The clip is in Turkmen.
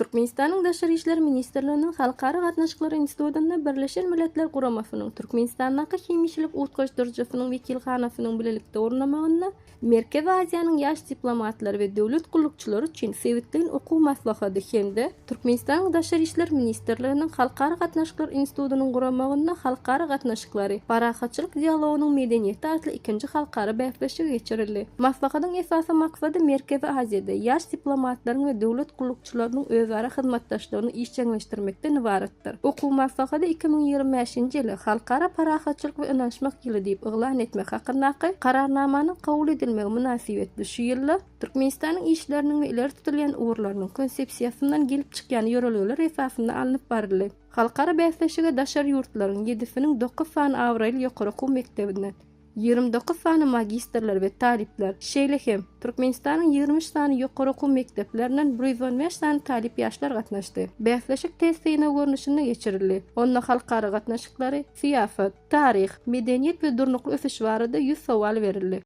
Türkmenistanyň Daşary işler ministrliginiň Halkara gatnaşyklary institutynda Birleşen Milletler Guramasynyň Türkmenistandaky hemişelik utgaşdyryjysynyň wekilhanasynyň bilelikde gurnamagynda Merkezi Aziýanyň ýaş diplomatlary we döwlet gullukçylary üçin sebitleýin okuw maslahady hem-de Türkmenistanyň Daşary işler ministrliginiň Halkara gatnaşyklar institutynyň guramagynda Halkara gatnaşyklary, parahatçylyk dialogynyň medeniýeti atly ikinji halkara bäsleşigi geçirildi. Maslahatyň esasy maksady Merkezi Aziýada ýaş diplomatlaryň we döwlet gullukçylarynyň özara hyzmatdaşlygyny işjeňleşdirmekden ybaratdyr. Okuw maslahady 2025-nji ýyly Halkara parahatçylyk we ynanyşmak ýyly diýip yglan etmek hakyndaky Kararnamanyň kabul edilmegi mynasybetli şu ýylda Türkmenistanyň işleriniň we ileri tutulýan ugurlarynyň Konsepsiýasyndan gelip çykýan ýörelgeler esasynda alnyp baryldy. Halkara bäsleşige daşary ýurtlaryň ýedisiniň dokuz sany abraýly ýokary okuw mekdebinden, 29 sany magistrler we talyplar, şeýle hem, Türkmenistanyň 23 sany ýokary okuw mekdeplerinden 115 sany talyp ýaşlar gatnaşdy. Bäsleşik test synag görnüşinde geçirildi. Onda halkara gatnaşyklary, syýasat, taryh, medeniýet we durnukly ösüş barada 100 sowal berildi.